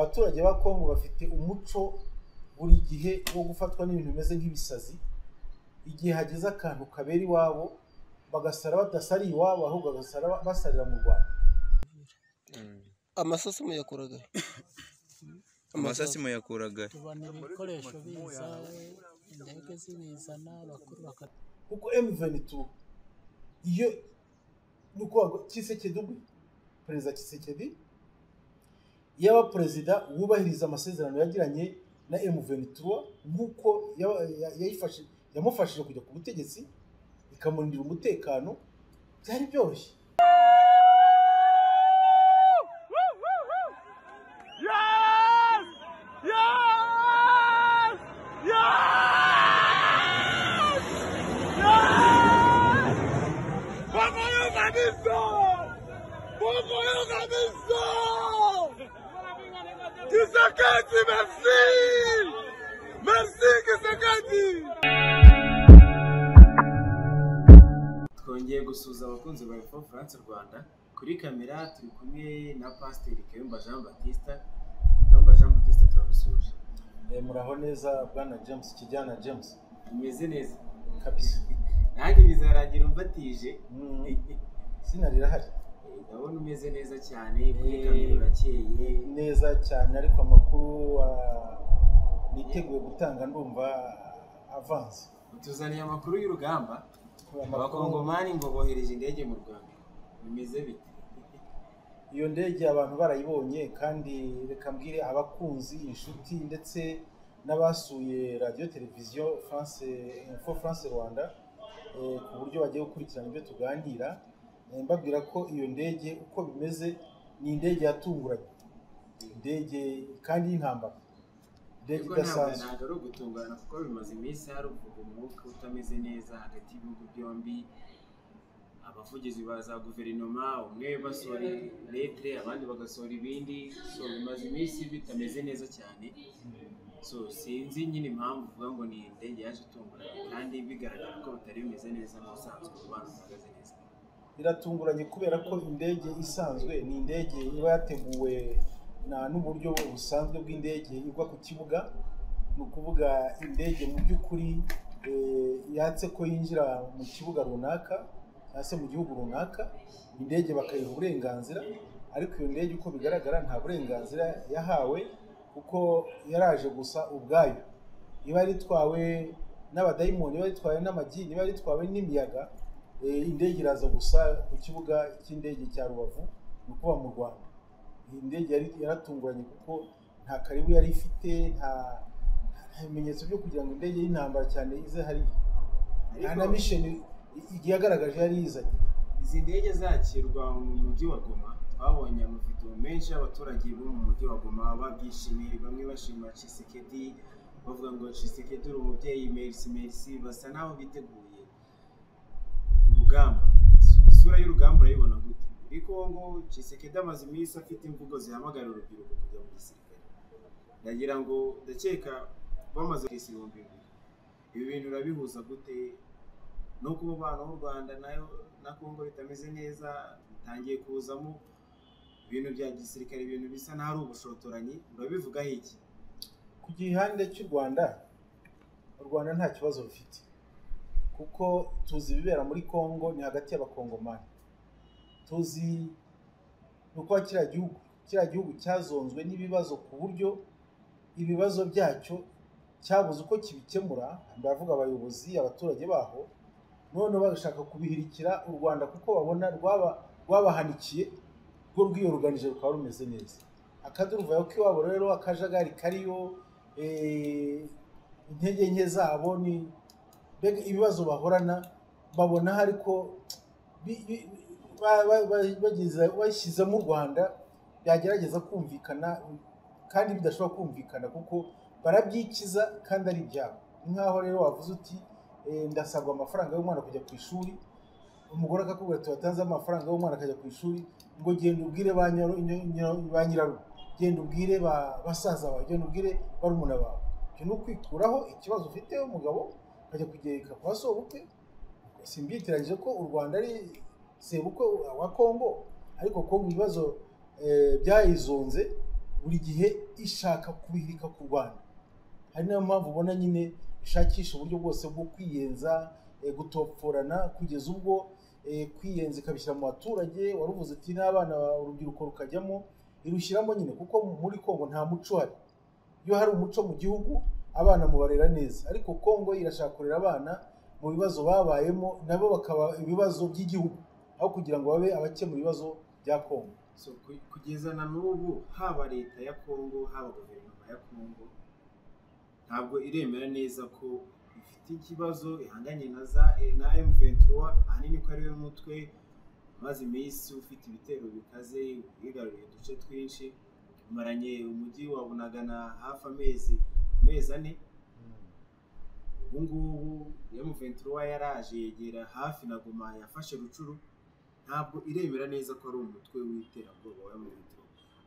Abaturage ba Kongo bafite umuco buri gihe wo gufatwa n'ibintu bimeze nk'ibisazi. Igihe hageze akantu kabera iwabo bagasara badasari iwabo, ahubwo bagasara basarira mu Rwanda. Amasasi muyakuraga? Amasasi muyakuraga? Tubona ibikoresho biza, indege zibizana, abakuru bakata. Kuko M23 iyo nuko Tshisekedi ubwe, Perezida Tshisekedi yaba perezida wubahiriza amasezerano yagiranye na M23 nk'uko yayifashe, yamufashije kujya ku butegetsi ikamurindira umutekano, byari byoroshye. Tshisekedi, merci! Merci Tshisekedi! Twongeye gusuhuza abakunzi ba Info France Rwanda. Kuri kamera turi kumwe na Pasiteri Kayumba Jean Baptiste. Kayumba Jean Baptiste, turagusuhuje. Muraho neza bwana James Kijyana James. Umeze neza? Kabisa. Nanjye bizarangira umbatije. Izina rirahari. Ndabona umeze neza cyane, kuri kamera urakeye. Neza cyane, ariko amakuru niteguye gutanga ndumva avanze. Utuzaniye amakuru y'urugamba. Abakongomani ngo bohereje indege mu Rwanda, bimeze bite? Iyo ndege abantu barayibonye, kandi reka mbwire abakunzi, inshuti ndetse n'abasuye radiyo televiziyo France Info France Rwanda, ku buryo bagiye gukurikirana ibyo tuganira, mbabwira ko iyo ndege uko bimeze ni indege yatunguranye, indege kandi y'intambara, indege Ariko idasanzwe. Ntabwo ari ugutungurana, kuko bimaze iminsi hari umwuka utameze neza hagati y'ibihugu byombi. Abavugizi ba za guverinoma, umwe basohora lettre, abandi bagasohora ibindi, so bimaze iminsi bitameze neza cyane. So sinzi nyine impamvu uvuga ngo ni indege yaje itunguranye kandi bigaragara ko bitari bimeze neza n'ubusanzwe umubano uhagaze neza. Biratunguranye kubera ko indege isanzwe ni indege iba yateguwe n'uburyo busanzwe bw'indege igwa ku kibuga. Ni ukuvuga indege mu by'ukuri yatse ko yinjira mu kibuga runaka cyangwa se mu gihugu runaka, indege bakayiha uburenganzira. Ariko iyo ndege uko bigaragara nta burenganzira yahawe, kuko yaraje gusa ubwayo. Iba yaritwawe n'abadayimoni, iba yaritwawe n'amagini, iba yaritwawe n'imiyaga. Indege iraza gusa ku kibuga cy'indege cya Rubavu, ni ukuba mu Rwanda. Iyi ndege yaratunguranye kuko nta karibu yari ifite, nta bimenyetso byo kugira ngo indege y'intambara cyane ize hariya, nta na mission igihe yagaragaje yari yizanye. Izi ndege zakirwa mu mujyi wa Goma, twabonye amavidewo menshi y'abaturage bo mu mujyi wa Goma babyishimiye, bamwe bashima Tshisekedi, bavuga ngo Tshisekedi uri umubyeyi, merci merci, basa naho biteguye urugamba. Isura y'urugamba urayibona gute muri Kongo? Tshisekedi amaze iminsi afite imvugo zihamagarira urubyiruko kujya mu gisirikare. Ndagira ngo ndakeka bamaze kwisi 2000. Ibi bintu urabihuza gute no kuba umubano w'u Rwanda nayo na Kongo bitameze neza, bitangiye kuzamo ibintu bya gisirikare, ibintu bisa n'aho ari ubushotoranyi, urabivugaho iki? Ku gihande cy'u Rwanda, u Rwanda nta kibazo rufite, kuko tuzi ibibera muri Kongo ni hagati y'abakongomani. Tuzi uko kiriya gihugu cyazonzwe n'ibibazo ku buryo ibibazo byacyo cyabuze uko kibikemura. Ndavuga abayobozi, abaturage baho, none bagashaka kubihirikira u Rwanda kuko babona rwabahanikiye, rwo rwiyoruganije rukaba rumeze neza. Akaduruvayo k'iwabo rero, akajagari kariyo, intege nke zabo, ni mbega ibibazo bahorana, babona ariko bashyizemo u Rwanda byagerageza kumvikana, kandi bidashobora kumvikana kuko barabyikiza kandi ari ibyabo. Ni nkaho rero wavuze uti ndasabwa amafaranga y'umwana kujya ku ishuri, umugore akakubwira ati watanze amafaranga y'umwana akajya ku ishuri, ngo genda ubwire ba nyirarugo, genda ubwire basaza bawe, genda ubwire barumuna bawe. Icyo ni ukwikuraho ikibazo ufite umugabo ukajya kugereka kwa sobukwe. Simbyitiranyije ko u Rwanda ari sebukwe wa Kongo, ariko Kongo ibibazo byayizonze Buri gihe ishaka kubihirika ku Rwanda. Hari niyo mpamvu ubona nyine ishakisha uburyo bwose bwo kwiyenza, gutopforana, kugeza ubwo kwiyenza ikabishyira mu baturage. Waruvuze uti n'abana, urubyiruko rukajyamo, irushyiramo nyine, kuko muri Kongo nta muco uhari. Iyo hari umuco mu gihugu, abana mubarera neza, ariko Kongo irashaka kurera abana mu bibazo babayemo, nabo bakaba ibibazo by'igihugu aho kugira ngo babe abakemura ibibazo bya Kongo. So, kugeza na n'ubu, haba leta ya Kongo, haba guverinoma ya Kongo, ntabwo iremera neza ko ifite ikibazo ihanganye na M23, ahanini ko ariwe mutwe umaze iminsi ufite ibitero bikaze, wigaruriye uduce twinshi, umaranye umujyi wa Bunagana hafi amezi 4. Ubu ngubu M23 yaraje yegera hafi na Goma, yafashe Rucuru. Ntabwo iremera neza ko ari umutwe w'iterabwoba wa M23,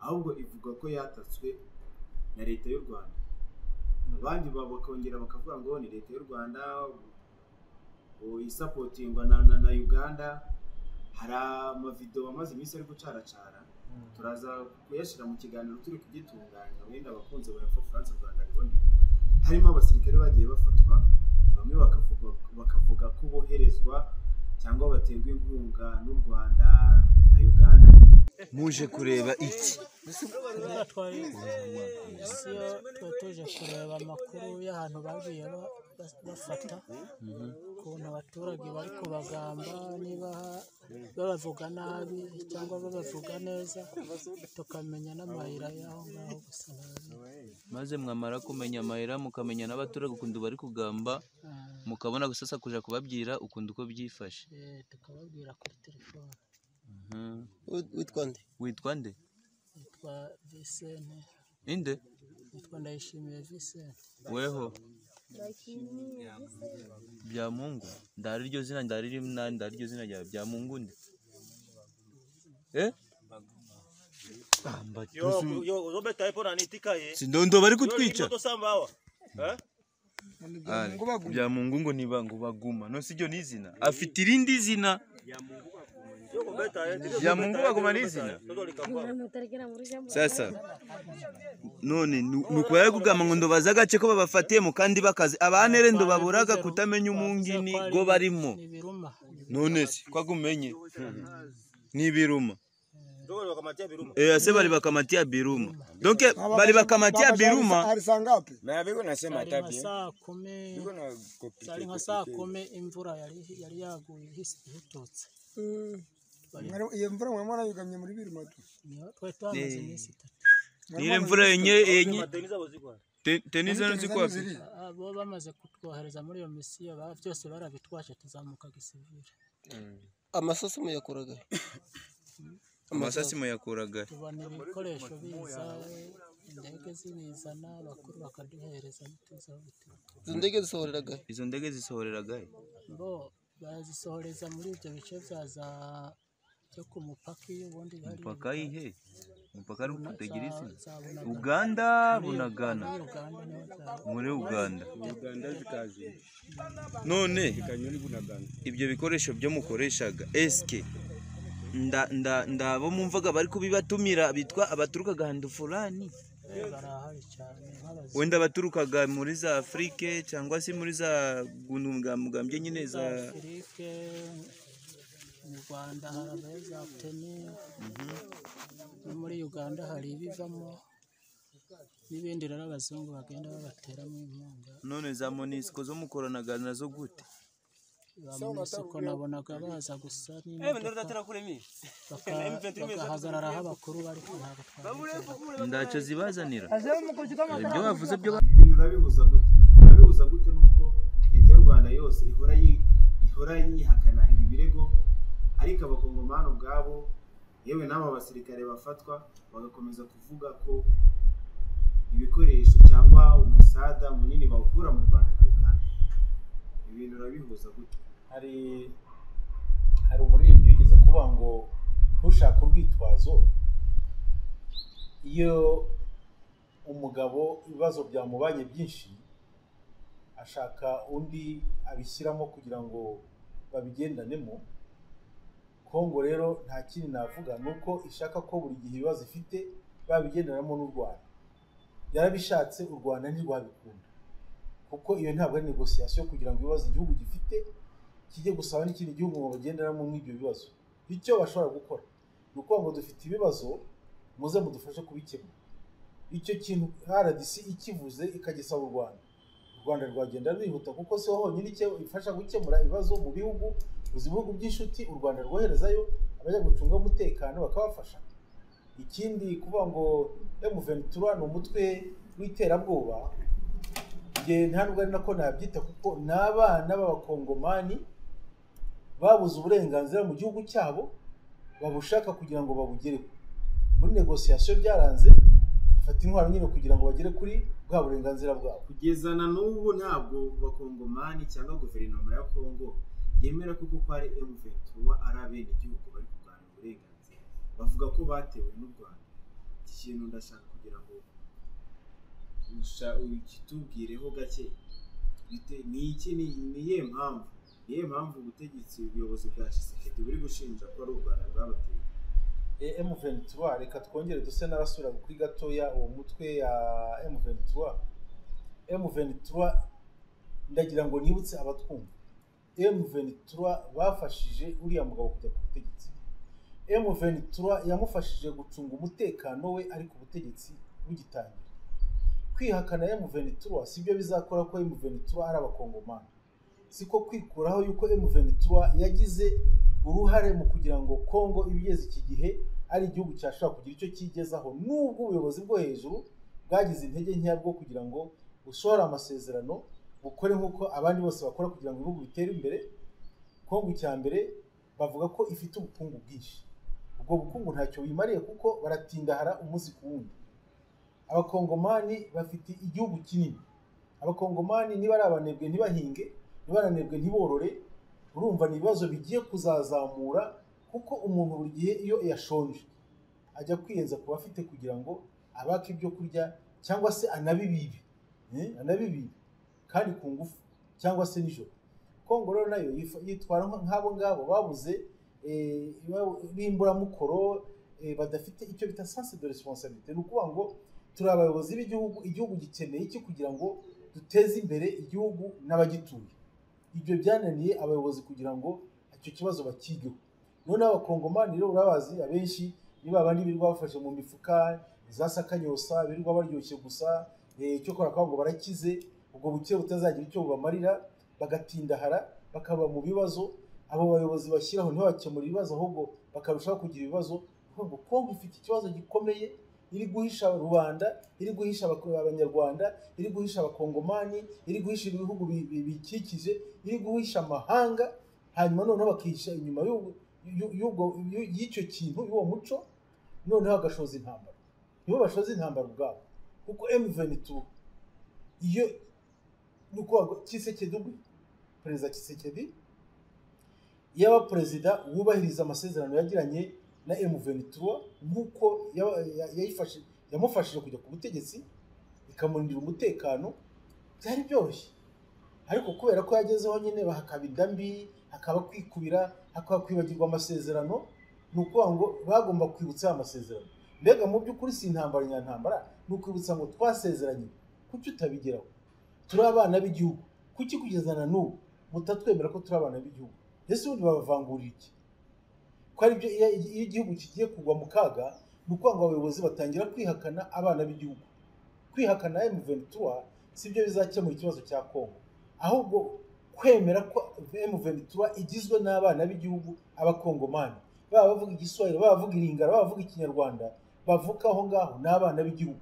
ahubwo ivuga ko yatatswe na leta y'u Rwanda. Abandi bakongera bakavuga ngo ni leta y'u Rwanda ngo isapotingwa na Uganda. Hari amavideo amaze iminsi ari gucaracara, turaza kuyashyira mu kiganiro turi kugitunganya, wenda abakunzi ba Info France Rwanda bibone. Harimo abasirikare bagiye bafatwa, bamwe bakavuga ko boherezwa cyangwa baterwa inkunga n'u Rwanda na Uganda. Muje kureba iki? Twari misiyo, twari tuje kureba amakuru y'ahantu bagiye bafata, ukuntu abaturage bari kubagamba, niba babavuga nabi cyangwa babavuga neza, tukamenya n'amayira y'aho ngaho gusa. Maze mwamara kumenya amayira, mukamenya n'abaturage ukuntu bari kugamba, mukabona gusasa kuja kubabwira ukuntu uko byifashe. Tukababwira kuri telefone. Witwa nde? Witwa nde? Nitwa Vicente. Inde? Nitwa Ndayishimiye Vicente. Weho? Bya Mungu. Ndari ryo zina, ndari rimna, ndari ryo zina rya bya Mungu nde? Eh? Yo, Robert ipo na nitikaye. Sindondo bari kutwica. Eh? Bya Mungu ngo niba ngo baguma. No sijyo ni izina. Afite irindi zina. Bya Mungu baguma ni izina. Sasa none nuko kugamba ngo ndobaza agace ko babafatiye mu kandi bakazi abanere ndo baburaga kutamenya umungini go barimo. None si kwagumenye ni biruma. Ase bali bakamatia biruma. Donc bali bakamatia biruma. Nasema saa 10, zari nka saa 10, imvura yari yaguye ihitutse. Iyo mvura mwamara yugamye muri biruma tu. Twari twamaze iminsi 3. Nile mvura yenye teniza nziko wapi? Abo bamaze kutwohereza muri iyo misiyo byose barabitwaje, tuzamuka gisivire. Amasasu muyakuraga? Amasasi muyakuraga? Tubona ibikoresho biza, indege zibizana, abakuru bakaduhereza bituzaho bituruka. Izo ndege zisohoreraga? Izo ndege zisohoreraga? Bo bazisohoreza muri ibyo bice bya za byo ku mupaka, iyo ubundi hari mupaka ihe? Mupaka ari kutagira izina. Uganda Bunagana. Muri Uganda. None ibyo bikoresho byo mukoreshaga eske ndabo mumvaga bari kubibatumira bitwa abaturukaga handu fulani, wenda baturukaga muri za Afrique cyangwa se muri za gunungambye nyine za Afrique. Mu Rwanda hari za teni, no muri Uganda hari ibivamo n'ibindi rero abazungu bagenda babateramo inkunga. None za Monisco zo mukoranaga nazo gute? Ba nabonaga baza gusa n'imodoka bagahagarara aho abakuru bari, ntabwo ndaco zibazanira. Ibyo bavuze byo ibintu urabihuza gute? Urabihuza gute nuko leta y'u Rwanda yose ihora yihakana ibi birego, ariko abakongomani ubwabo yewe n'aba basirikare bafatwa bagakomeza kuvuga ko ibikoresho cyangwa umusada munini bawukura mu Rwanda na Uganda. Ibintu urabihuza gute? Hari umuririmbyi wigeze kuvuga ngo ntushake urwitwazo, iyo umugabo ibibazo byamubanye byinshi ashaka undi abishyiramo kugira ngo babigendanemo. Kongo rero nta kindi navuga nuko ishaka ko buri gihe ibibazo ifite babigenderamo n'u Rwanda. Yarabishatse, u Rwanda ntirwabikunda, kuko iyo ntabwo ari négociation kugira ngo ibibazo igihugu gifite kijye gusaba n'ikindi gihugu ngo bagenderamo muri ibyo bibazo. Icyo bashobora gukora ni ukuvuga ngo dufite ibibazo, muze mudufashe kubikemura. Icyo kintu RDC ikivuze ikagisaba u Rwanda, u Rwanda rwagenda rwihuta, kuko si ho honyine icyo ifasha gukemura ibibazo mu bihugu. Uzi ibihugu by'inshuti u Rwanda rwoherezayo abajya gucunga umutekano bakabafasha. Ikindi, kuvuga ngo M23 ni umutwe w'iterabwoba, njye nta nubwo ari nako nabyita, kuko ni abana b'Abakongomani babuze uburenganzira mu gihugu cyabo, babushaka kugira ngo babugereho. Muri négociation byaranze, bafata intwaro nyine kugira ngo bagere kuri bwa burenganzira bwabo. Kugeza na n'ubu ntabwo Bakongomani cyangwa guverinoma ya Kongo yemera ko kuko ari M23 ari abenegihugu bari kurwanira uburenganzira. Bavuga ko batewe n'u Rwanda. Iki kintu ndashaka kugira ngo ukitubwireho gake. Ni iki, ni iyihe mpamvu ubutegetsi, ubuyobozi bwa Tshisekedi buri gushinja ko ari u Rwanda rwabateye? M23, reka twongere duse n'abasubira kuri gatoya uwo mutwe ya M23. M23, ndagira ngo nibutse abatwumva, M23 bafashije uriya mugabo kujya ku butegetsi. M23 yamufashije gucunga umutekano we ari ku butegetsi bugitangira. Kwihakana M23 sibyo bizakora ko M23 ari Abakongomani, siko kwikuraho yuko M23 yagize uruhare mu kugira ngo Kongo ibigeze iki gihe ari igihugu cyashobora kugira icyo cyigezaho, nubwo ubuyobozi bwo hejuru bwagize intege nkeya bwo kugira ngo busohore amasezerano, bukore nk'uko abandi bose bakora kugira ngo ibihugu bitere imbere. Kongo, icya mbere bavuga ko ifite ubukungu bwinshi. Ubwo bukungu ntacyo bimariye kuko baratindahara umunsi ku wundi. Abakongomani bafite igihugu kinini. Abakongomani niba ari abanebwe ntibahinge, niba ari abanebwe ntiborore, urumva ni ibibazo bigiye kuzazamura, kuko umuntu buri gihe iyo yashonje ajya kwiyenza ku bafite kugira ngo abake ibyo kurya, cyangwa se anabibibe, anabibibe kandi ku ngufu cyangwa se nijoro. Kongo rero nayo yitwara nk'abo ngabo babuze, b'imburamukoro, badafite icyo bita sens de responsabilité. Ni ukuvuga ngo turi abayobozi b'igihugu, igihugu gikeneye iki kugira ngo duteze imbere igihugu n'abagituye? Ibyo byananiye abayobozi kugira ngo icyo kibazo bakigeho. Noneho Abakongomani rero urabazi, abenshi ni babandi birirwa bafashe mu mifuka za sakanyosa, birirwa baryoshye gusa, icyo kora ngo barakize, ubwo bukire butazagira icyo bubamarira, bagatindahara, bakaba mu bibazo. Abo bayobozi bashyiraho ntibabakemura ibibazo, ahubwo bakarushaho kugira ibibazo. Ngo Kongo ifite ikibazo gikomeye iri guhisha rubanda, iri guhisha Abanyarwanda, iri guhisha Abakongomani, iri guhisha ibihugu bikikije, iri guhisha amahanga. Hanyuma noneho bakihisha inyuma y'icyo kintu, y'uwo muco, noneho bagashoza intambara. Nibo bashoza intambara ubwabo, kuko M23 iyo ni ukuvuga ngo Tshisekedi ubwe, Perezida Tshisekedi, yaba perezida wubahiriza amasezerano yagiranye na M23 nk'uko yayifashe, yamufashije kujya ku butegetsi, ikamurindira umutekano, byari byoroshye. Ariko kubera ko yagezeho nyine hakaba inda mbi, hakaba kwikubira, hakaba kwibagirwa amasezerano, ni ukuvuga ngo bagomba kwibutsa aya masezerano. Mbega mu by'ukuri si intambara nyantambara, ni ukwibutsa ngo twasezeranye, kuki utabigeraho? Turi abana b'igihugu, kuki kugeza na n'ubu mutatwemera ko turi abana b'igihugu? Ese ubundi babavangurira iki? Ko ari byo, iyo igihugu kigiye kugwa mu kaga, ni ukuvuga ngo abayobozi batangira kwihakana abana b'igihugu. Kwihakana M23 si byo bizakemura ikibazo cya Kongo, ahubwo kwemera ko M23 igizwe n'abana b'igihugu, Abakongomani, baba bavuga Igiswahili, baba bavuga Ilingala, baba bavuga Ikinyarwanda, bavuka aho ngaho, ni abana b'igihugu.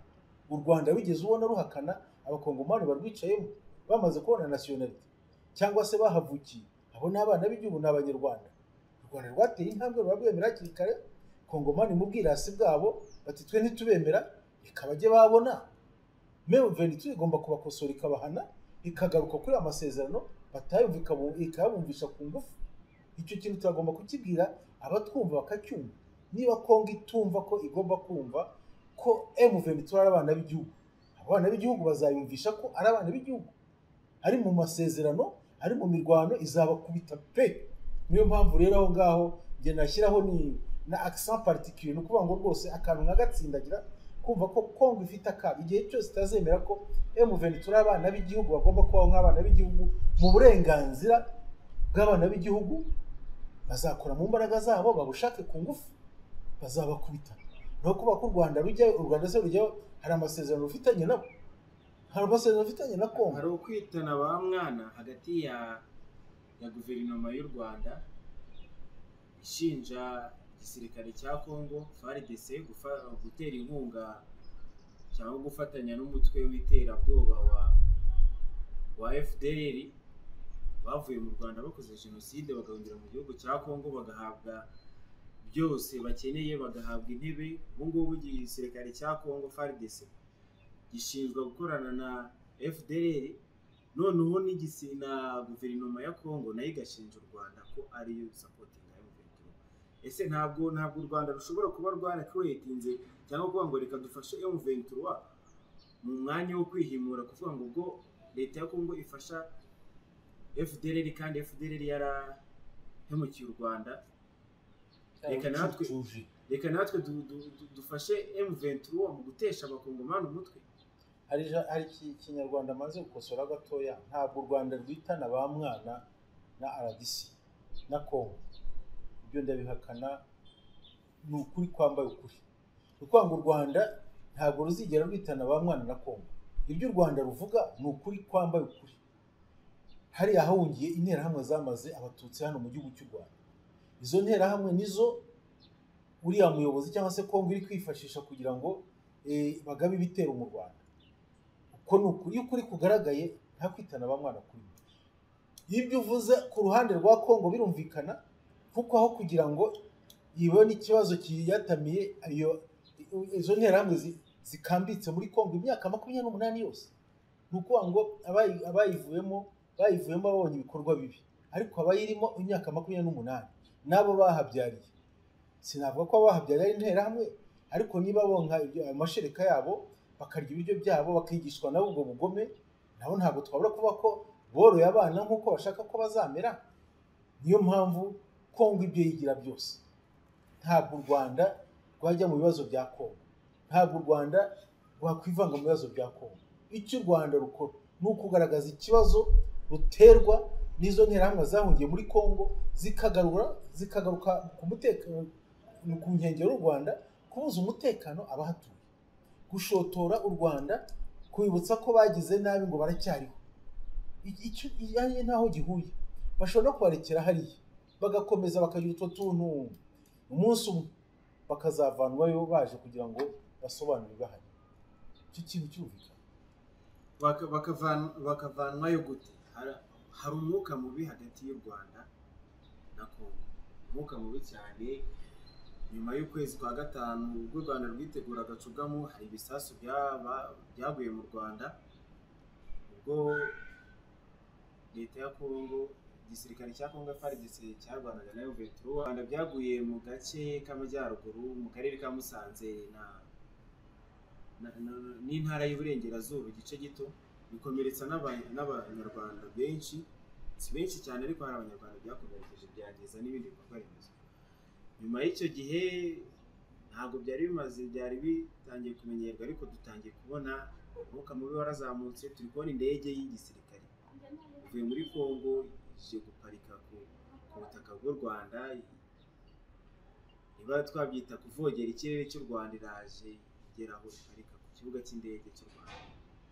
U Rwanda wigeze ubona ruhakana Abakongomani barwicayemo bamaze kubona nationalité cyangwa se bahavukiye? Abo ni abana b'igihugu, ni Abanyarwanda. U Rwanda rwateye intambwe, rurabwemera hakiri kare. Kongomani mu bwirasi bwabo bati twe ntitubemera, reka bajye babona. M23 igomba kubakosora, ikabahana, ikagaruka kuri aya masezerano batayumva, ikabumvisha ku ngufu. Icyo kintu turagomba kukibwira abatwumva bakacyumva. Niba Kongo itumva ko igomba kumva ko M23 ari abana b'igihugu, abana b'igihugu bazayumvisha ko ari abana b'igihugu, ari mu masezerano, ari mu mirwano, izabakubita pe. Niyo mpamvu rero aho ngaho njye nashyiraho ni na accent particulier, ni ukuvuga ngo rwose akantu nkagatsindagira, Kumva ko Kongo ifite akaga igihe cyose itazemera ko M23 abana b'igihugu bagomba kubaho nk'abana b'igihugu mu burenganzira bw'abana b'igihugu, bazakora mu mbaraga zabo babushake ku ngufu, bazabakubita. No kuba ko u Rwanda rujyayo, u Rwanda se rujyayo, hari amasezerano rufitanye nabo, hari amasezerano rufitanye na Kongo. Hari ukwitana ba mwana hagati ya guverinoma y'u Rwanda ishinja igisirikare cya Kongo FARDC gutera inkunga cyangwa gufatanya n'umutwe w'iterabwoba wa FDLR bavuye mu Rwanda bakoze jenoside bagahungira mu gihugu cya Kongo, bagahabwa byose bakeneye, bagahabwa intebe. Ubu ngubu igisirikare cya Kongo FARDC gishinzwe gukorana na FDLR, noneho na guverinoma ya Kongo nayo igashinja u Rwanda ko ariyo sapotinga M23. Ese ntabwo u Rwanda rushobora kuba rwarakreatinze cyangwa kuvuga ngo reka dufashe M23 mu mwanya wo kwihimura, kuvuga ngo ubwo leta ya Kongo ifasha FDLR kandi FDLR yarahemukiye u Rwanda, reka natwe dufashe M23 mu gutesha abakongomani umutwe. Hari ikinyarwanda maze gukosora gatoya. Ntabwo u Rwanda rwitana ba mwana na RDC na Kongo, ibyo ndabihakana, ni ukuri kwambaye ukuri. Ni ukuvuga ngo u Rwanda ntabwo ruzigera rwitana ba mwana na Kongo. Ibyo u Rwanda ruvuga ni ukuri kwambaye ukuri. Hariya hahungiye interahamwe zamaze abatutsi hano mu gihugu cy'u Rwanda. Izo nterahamwe nizo uriya muyobozi cyangwa se Kongo iri kwifashisha kugira ngo bagabe ibitero mu Rwanda. Uko ni ukuri, iyo ukuri kugaragaye nta kwitana ba mwana kuri. Ibyo uvuze ku ruhande rwa Kongo birumvikana, kuko aho kugira ngo ibone ikibazo kiyatamiye izo nterahamwe zikambitse muri Kongo imyaka 28 yose, ni ukuvuga ngo abayivuyemo babonye ibikorwa bibi, ariko abayirimo imyaka 28 nabo bahabyariye. Sinavuga ko abahabyariye ari interahamwe, ariko niba bonka amashereka yabo bakarya ibiryo byabo bakigishwa nabo ubwo bugome, nabo ntabwo twabura kuba ko boroye abana nk'uko bashaka ko bazamera. Niyo mpamvu Kongo ibyo yigira byose, ntabwo u Rwanda rwajya mu bibazo bya Kongo, ntabwo u Rwanda rwakwivanga mu bibazo bya Kongo. Icyo u Rwanda rukora ni ukugaragaza ikibazo ruterwa n'izo nterahamwe zahungiye muri Kongo, zikagaruka ku mutekano ku nkengero y'u Rwanda, kubuza umutekano abahatuye, gushotora u Rwanda, kubibutsa ko bagize nabi ngo baracyariho. Icyo ntaho gihuye, bashobora no kubarekera hariya bagakomeza bakagira utwo tuntu, umunsi umwe bakazavanwayo baje kugira ngo basobanure bahari. Icyo kintu cyumvikana. Bakavanwayo gute? Hari umwuka mubi hagati y'u Rwanda na Kongo, umwuka mubi cyane. Nyuma y'ukwezi kwa gatanu ubwo u Rwanda rwiteguraga cugamo, hari ibisasu byaguye mu Rwanda, ubwo leta ya Kongo, igisirikare cya Kongo FARDC cyarwanaga na M23. Rwanda byaguye mu gace k'amajyaruguru mu karere ka Musanze n'intara y'Iburengerazuba igice gito, bikomeretsa n'abanyarwanda benshi, si benshi cyane ariko hari abanyarwanda byakomerekeje, byangiza n'ibindi bikorwa remezo. Nyuma y'icyo gihe ntabwo byari bimaze, byari bitangiye kumenyerwa, ariko dutangiye kubona umwuka mubi warazamutse. Turi kubona indege y'igisirikare ivuye muri Kongo ije guparika ku butaka bw'u Rwanda, niba twabyita kuvogera ikirere cy'u Rwanda, iraje igera aho iparika ku kibuga cy'indege cy'u Rwanda,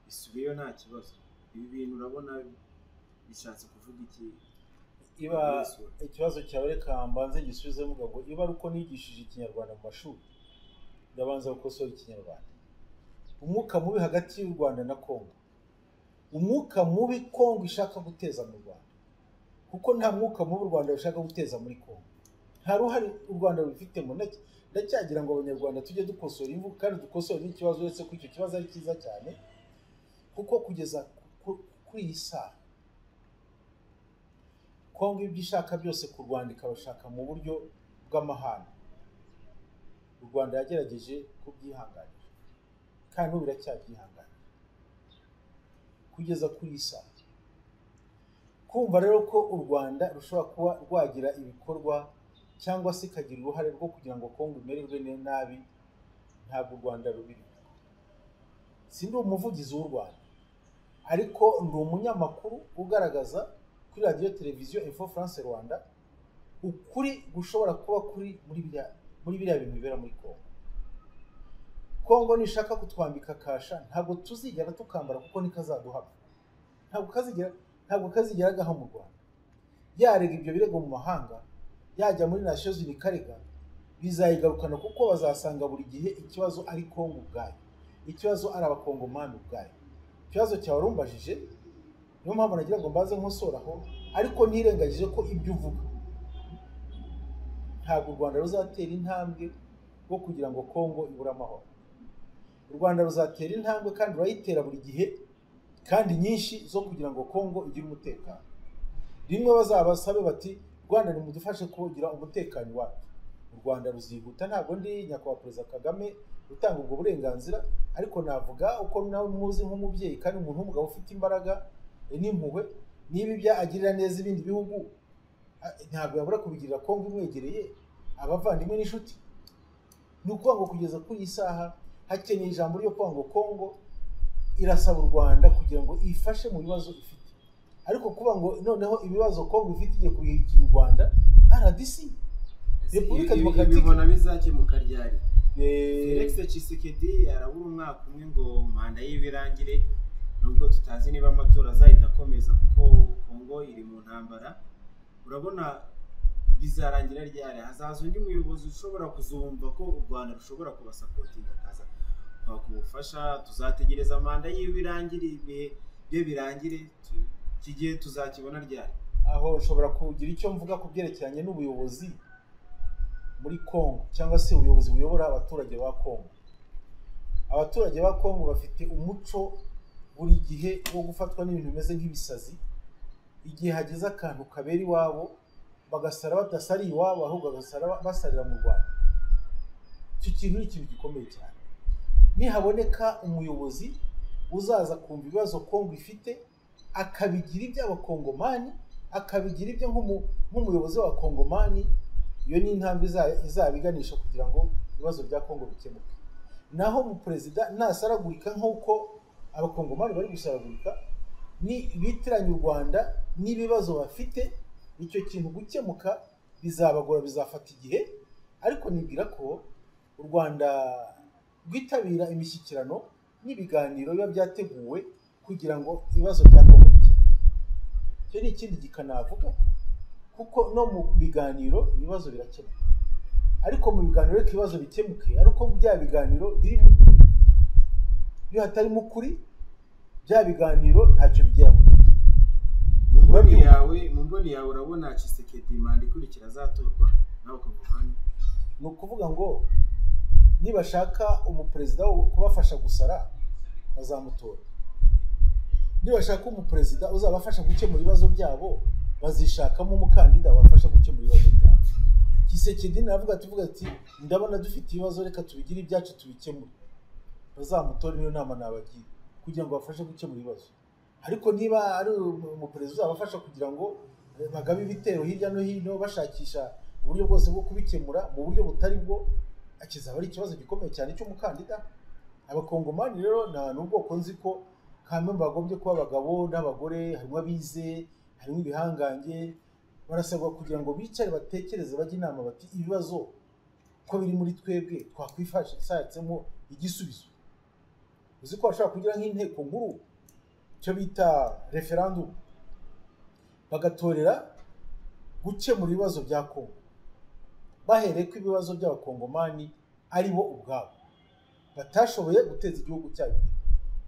isubiyeyo nta kibazo. Ibi bintu urabona bishatse kuvuga iki? Iba ikibazo cyawe reka mbanze gisubize mvuga ngo iba ari uko nigishije ikinyarwanda mu mashuri, ndabanza gukosora ikinyarwanda. Umwuka mubi hagati y'u Rwanda na Kongo, umwuka mubi Kongo ishaka guteza mu Rwanda, kuko nta mwuka mubi u Rwanda rushaka guteza muri Kongo, nta ruhare u Rwanda rubifitemo. Ndacyagira ngo abanyarwanda tujye dukosora imvugo kandi dukosore n'ikibazo, uretse ko icyo kibazo ari cyiza cyane, kuko kugeza kuri iyi saha Kongo ibyo ishaka byose ku Rwanda ikabashaka mu buryo bw'amahane. U Rwanda yagerageje kubyihanganira kandi n'ubu biracyabyihanganira kugeza kuri iyi saha. Kumva rero ko u Rwanda rushobora kuba rwagira ibikorwa cyangwa se ikagira uruhare rwo kugira ngo Kongo imererwe nabi, ntabwo u Rwanda rubirimo. Sindi umuvugizi w'u Rwanda, ariko ndi umunyamakuru ugaragaza kuri radiyo televiziyo Info France Rwanda ukuri gushobora kuba kuri muri biriya bintu bibera muri Kongo. Kongo nishaka kutwambika kasha ntabwo tuzigera tukambara, kuko nikazaduhama, ntabwo kazigera gaha mu Rwanda. Yarega ibyo birego mu mahanga, yajya muri Nations Unies ikarega, bizayigarukana, kuko bazasanga buri gihe ikibazo ari Kongo ubwayo, ikibazo ari abakongomani ubwayo. Ikibazo cyawe warumbajije, niyo mpamvu nagira ngo mbaze nkosoraho, ariko ntirengagije ko ibyo uvuga ntabwo u Rwanda ruzatera intambwe rwo kugira ngo Kongo ibure amahoro. U Rwanda ruzatera intambwe kandi rurayitera buri gihe, kandi nyinshi zo kugira ngo Kongo igire umutekano. Rimwe bazabasabe bati Rwanda nimudufashe kugira umutekano iwacu, u Rwanda ruzihuta. Ntabwo ndi nyakubahwa Perezida Kagame utanga ubwo burenganzira, ariko navuga uko nawe muzi nk'umubyeyi kandi umuntu w'umugabo ufite imbaraga n'impuhwe, niba ibyo agirira neza ibindi bihugu ntabwo yabura kubigirira Kongo imwegereye, abavandimwe n'inshuti. Ni ukuvuga ngo kugeza kuri iyi saha hakeneye ijambo ryo kuvuga ngo Kongo irasaba u Rwanda kugira ngo ifashe mu bibazo ifite, ariko kuvuga ngo noneho ibibazo Kongo ifite igiye kubihikira u Rwanda, RDC Repubulika Demokaratike ibibona bizakemuka ryari? Felix Tshisekedi arabura umwaka umwe ngo manda yiwe irangire, nubwo tutazi niba amatora azahita akomeza kuko Kongo iri mu ntambara. Urabona bizarangira ryari? Hazaza undi muyobozi ushobora kuzumva ko u Rwanda rushobora kubasapotinga akaza kwaka ubufasha. Tuzategereza manda yiwe irangire, ibihe bye birangire, kigiye tuzakibona ryari? Aho ushobora kugira icyo mvuga ku byerekeranye n'ubuyobozi muri Kongo, cyangwa se ubuyobozi buyobora abaturage ba Kongo. Abaturage ba Kongo bafite umuco buri gihe wo gufatwa n'ibintu bimeze nk'ibisazi. Igihe hageze akantu kabera iwabo bagasara badasariye iwabo, ahubwo bagasara basarira mu Rwanda. Icyo kintu ni ikintu gikomeye cyane. Nihaboneka umuyobozi uzaza kumva ibibazo Kongo ifite, akabigira iby'abakongomani, akabigira ibyo nk'umuyobozi w'abakongomani, iyo ni intambwe izabiganisha kugira ngo ibibazo bya Kongo bikemuke. Naho mu perezida nasaragurika nk'uko abakongomani bari gusaragurika, ni bitiranya u Rwanda n'ibibazo bafite, icyo kintu gukemuka bizabagora, bizafata igihe. Ariko nibwira ko u Rwanda rwitabira imishyikirano n'ibiganiro biba byateguwe kugira ngo ibibazo bya Kongo bikemuke. Icyo ni ikindi gikanavuga, kuko no mu biganiro ibibazo birakemuka, ariko mu biganiro reka ibibazo bikemuke ariko bya biganiro birimo ukuri. Iyo hatarimo ukuri bya biganiro ntacyo bigeraho. Mu mboni yawe urabona Tshisekedi manda ikurikira azatorwa n'abakongomani? Ni ukuvuga ngo nibashaka umuperezida wo kubafasha gusara bazamutora, nibashaka umuperezida uzabafasha gukemura ibibazo byabo bazishakamo umukandida wabafasha gukemura ibibazo byabo. Tshisekedi navuga ati ndabona dufite ibibazo, reka tubigire ibyacu tubikemure, bazamutora. Niyo nama nabagira kugira ngo bafashe gukemura ibibazo. Ariko niba ari umuperezida uzabafasha kugira ngo bagabe ibitero hirya no hino bashakisha uburyo bwose bwo kubikemura mu buryo butari bwo, kizaba ari ikibazo gikomeye cyane cy'umukandida. Abakongomani rero nta n'ubwoko nzi ko kamwe bagombye kuba abagabo n'abagore, harimo abize, harimo ibihangange, barasabwa kugira ngo bicare batekereze, bajye inama bati ibibazo ko biri muri twebwe twakwifashatsemo igisubizo. Uzi ko bashobora kugira nk'inteko nkuru, icyo bita referendum, bagatorera gukemura ibibazo bya Kongo bahereye ko ibibazo by'abakongomani ari bo ubwabo batashoboye guteza igihugu cyabo imbere,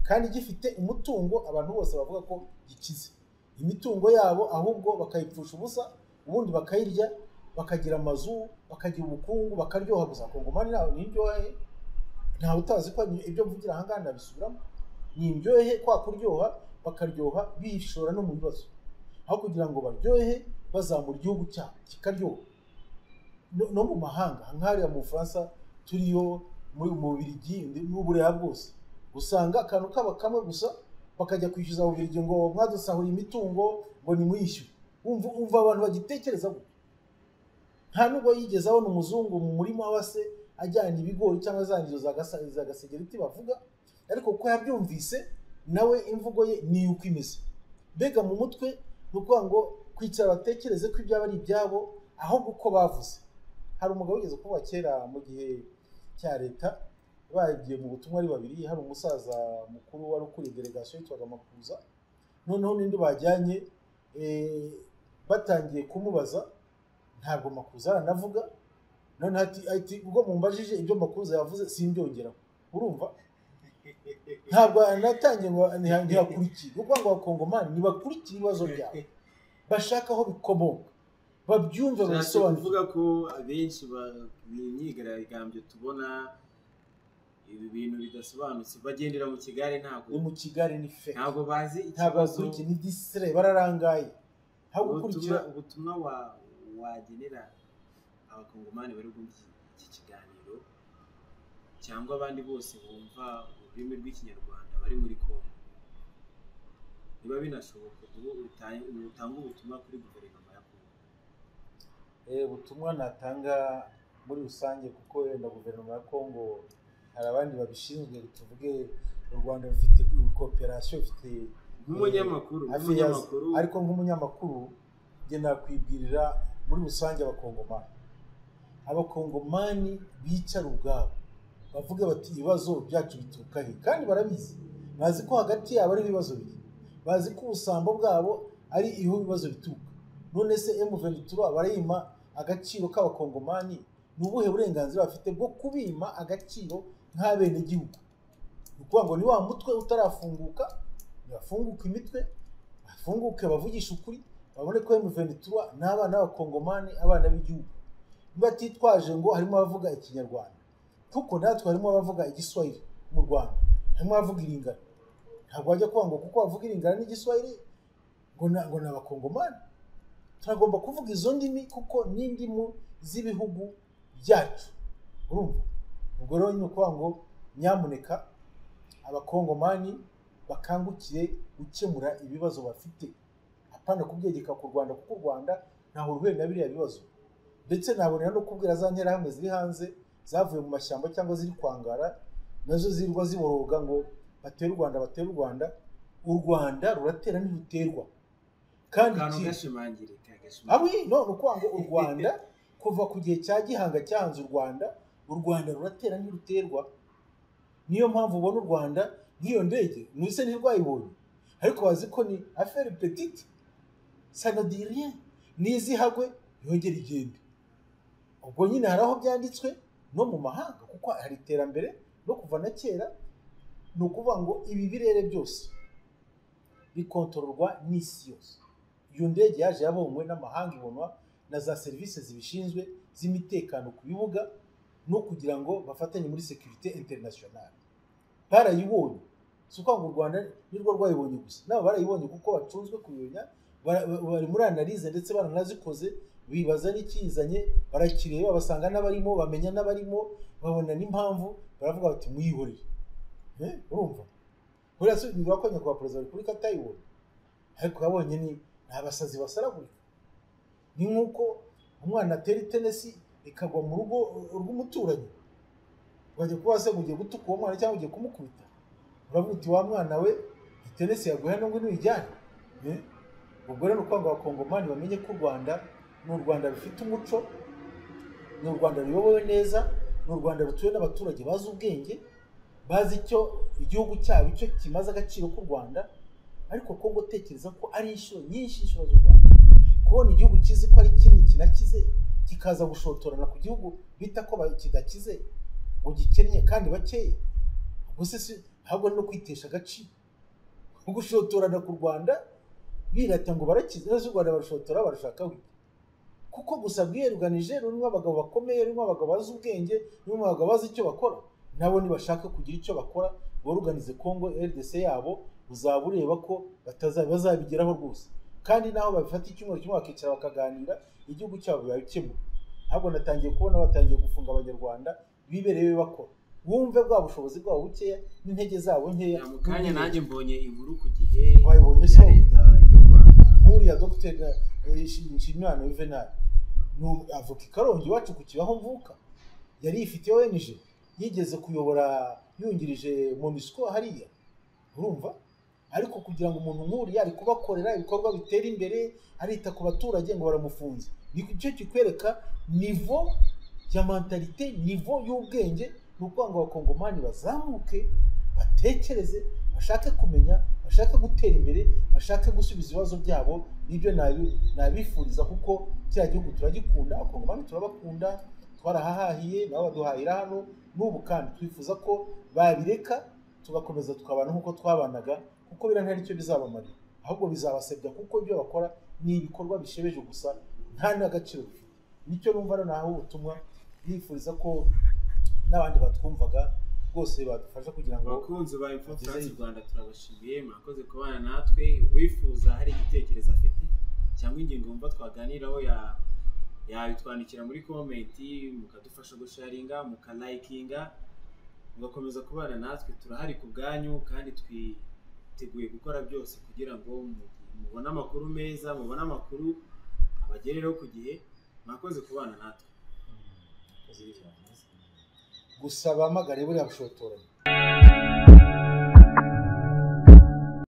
kandi gifite umutungo abantu bose bavuga ko gikize. Imitungo yabo ahubwo bakayipfusha ubusa, ubundi bakayirya, bakagira amazu, bakagira ubukungu, bakaryoha gusa. Kongomani ntawe ni indyohe, ntawe utazi ko ibyo mvugira aha ngaha nabisubiramo, ni indyohe kwa kuryoha, bakaryoha bishora no mu bibazo, aho kugira ngo baryohe bazamura igihugu cyabo kikaryoha no mu mahanga. Nk'hariya mu Bufaransa turiyo, mu Bubiligi n'Uburaya bwose, usanga akantu kaba kamwe gusa bakajya kwishyuza Bubiligi ngo mwadusahura imitungo ngo nimuyishyure. Umva abantu bagitekereza gutyo. Nta nubwo yigeze abona umuzungu mu murima wa se ajyana ibigori cyangwa azana izo za gasegereti bavuga, Ariko kuko yabyumvise nawe imvugo ye ni uko imeze. Mbega mu mutwe ni ukuvuga ngo kwicara batekereze ko ibyaba ari ibyabo, ahubwo uko bavuze. Hari umugabo wigeze kuba kera mu gihe cya leta, bagiye mu butumwa ari babiri, hari umusaza mukuru wari ukuriye delegasiyo yitwaga Makuza, noneho n'indi bajyanye batangiye kumubaza, ntabwo Makuza aranavuga, noneho ati ubwo mumbajije ibyo Makuza yavuze simbyongeraho. Urumva ntabwo anatangiye ngo ntiyakurikiye. Ni ukuvuga ngo abakongomani ntibakurikire ibibazo byabo, bashaka aho bikomoka, babyumve, babisobanure. Kuvuga ko abenshi imyigaragambyo tubona ibi bintu bidasobanutse bagendera mu kigare, ntabwo ni mu kigare, ni fake, ntabwo bazi ntabwo bakurikiye, ni disire, bararangaye. Aho gukurikira ubutumwa wagenera abakongomani bari bwumve iki kiganiro cyangwa abandi bose bumva ururimi rw'ikinyarwanda bari muri Kongo, niba binashoboka utanga ubutumwa kuri guverinoma ya Kongo. Ubutumwa natanga muri rusange, kuko wenda guverinoma ya Kongo hari abandi babishinzwe, tuvuge u Rwanda rufite kooperasiyo, rufite nk'umunyamakuru, ariko nk'umunyamakuru njye nakwibwirira muri rusange abakongomani bicara ubwabo bavuga bati ibibazo byacu bituruka he, kandi barabizi, bazi ko hagati yabo ari ibibazo biri, bazi ko ubusambo bwabo ari iho ibibazo bituruka. None se M23 barayima agaciro k'abakongomani? Ni ubuhe burenganzira bafite bwo kubima agaciro nk'abenegihugu? Ni ukuvuga ngo ni wa mutwe utarafunguka, nibafunguke imitwe, bafunguke bavugishe ukuri, babone ko M23 ni abana b'abakongomani, abana b'igihugu, batitwaje ngo harimo abavuga ikinyarwanda, kuko natwe harimo abavuga igiswahili mu Rwanda, harimo abavuga iringana. Ntabwo wajya kuvuga ngo kuko bavuga iringana n'igiswahili ngo ni abakongomani. Turagomba kuvuga izo ndimi kuko ni indimu z'ibihugu byacu. Urumva? Ubwo rero ni ukuvuga ngo nyamuneka abakongomani bakangukire gukemura ibibazo bafite, apana kubyegeka ku Rwanda, kuko u Rwanda ntaho ruhuye na biriya bibazo. Ndetse nabonera no kubwira za nterahamwe ziri hanze zavuye mu mashyamba cyangwa ziri kwangara, nazo zirwa ziboroga ngo batere u Rwanda, batere u Rwanda. U Rwanda ruratera ntiruterwa. Kandi no ni ukuvuga ngo u Rwanda kuva ku gihe cya Gihanga cyahanze u Rwanda, u Rwanda ruratera ntiruterwa. Niyo mpamvu ubona u Rwanda nk'iyo ndege mwese ntirwayibonye, ariko bazi ko ni affaire petite, ça ne dit rien, nizihagwe yongera igende. Ubwo nyine hari aho byanditswe no mu mahanga, kuko hari iterambere no kuva na kera. Ni ukuvuga ngo ibi birere byose bikontororwa n'isi yose. Iyo ndege yaje yabonywe n'amahanga, ibonwa na za serivisi zibishinzwe z'imitekano ku bibuga, no kugira ngo bafatanye muri sécurité internationale. Barayibonye, si ukuvuga ngo u Rwanda nirwo rwayibonye gusa, nabo barayibonye kuko bacunzwe kuyonya, bari muri analyse ndetse baranazikoze, bibaza n'ikizanye, barakireba basanga n'abarimo, bamenya n'abarimo, babona n'impamvu, baravuga bati muyihorere. Urumva buriya si ko nyakubahwa perezida wa repubulika atayibonye, ariko yabonye ni abasazi basaragurika. Ni nk'uko umwana atera itenesi ikagwa mu rugo rw'umuturanyi, wajya kuba se ugiye gutuka uwo mwana cyangwa ugiye kumukubita, uravuga uti wa mwana we itenesi yaguye hano ngwino uyijyane. Ubwo rero ni ukuvuga ngo abakongomani bamenye ko u Rwanda ni u Rwanda rufite umuco, ni u Rwanda ruyobowe neza, ni u Rwanda rutuwe n'abaturage bazi ubwenge, bazi icyo igihugu cyabo icyo kimaze agaciro k'u Rwanda. Ariko Kongo tekereza ko ari inshuro nyinshi inshuro z'u Rwanda, kubona igihugu kizi ko ari kinini kinakize kikaza gushotorana ku gihugu bita ko kidakize ngo gikennye kandi bakeye, ubwo se ahubwo no kwitesha agaciro gushotorana ku Rwanda birata ngo barakize, neza u Rwanda barushotora barushaka wiki, kuko gusa rwiyeruganije rurimo abagabo bakomeye, rurimo abagabo bazi ubwenge, rurimo abagabo bazi icyo bakora. Nabo nibashaka kugira icyo bakora boruganize Kongo RDC yabo, uzaba ureba ko bazabigeraho rwose. Kandi naho babifata icyumweru kimwe bakicara bakaganira, igihugu cyabo babikemura. Ntabwo natangiye kubona batangiye gufunga abanyarwanda bibereye bakora, wumve bwa bushobozi bwabo bukeya n'intege zabo nkeya. Mu kanya nanjye mbonye inkuru ku gihe wayibonye so leta y'u Rwanda, nkuriya Dr. Nshimiyimana Juvenal avuka i Karongi iwacu ku Kibaho mvuka, yari ifite ONG, yigeze kuyobora yungirije MONUSCO hariya, urumva. Ariko kugira ngo umuntu nk'uriya ari kubakorera ibikorwa bitera imbere, arita ku baturage, ngo baramufunze, ni cyo kikwereka niveau ya mentalité, niveau y'ubwenge. Ni ukuvuga ngo Abakongomani bazamuke, batekereze, bashake kumenya, bashake gutera imbere, bashake gusubiza ibibazo byabo. Nibyo nabifuriza, kuko kiriya gihugu turagikunda, Abakongomani turabakunda, twarahahahiye, nabo baduhahira hano n'ubu, kandi twifuza ko babireka tugakomeza tukabana nk'uko twabanaga, kuko biriya nta nicyo bizabamarira, ahubwo bizabasebya, kuko ibyo bakora ni ibikorwa bishebeje gusa, nta n'agaciro bifite. Nicyo numva rero naho ubutumwa nifuriza ko n'abandi batwumvaga rwose badufasha kugira ngo Abakunzi ba Info bagezeyo. France Rwanda, turabashimiye, murakoze kubana natwe. Wifuza hari igitekerezo afite cyangwa ingingo wumva twaganiraho, yabitwandikira muri comment, mukadufasha gusharinga, mukalayikinga, mugakomeza kubana natwe. Turahari ku bwanyu kandi twiteguye gukora byose kugira ngo mubone amakuru meza, mubone amakuru abagerereho ku gihe. Mwakoze kubana natwe. Gusa bamagare buriya bushotoranyi.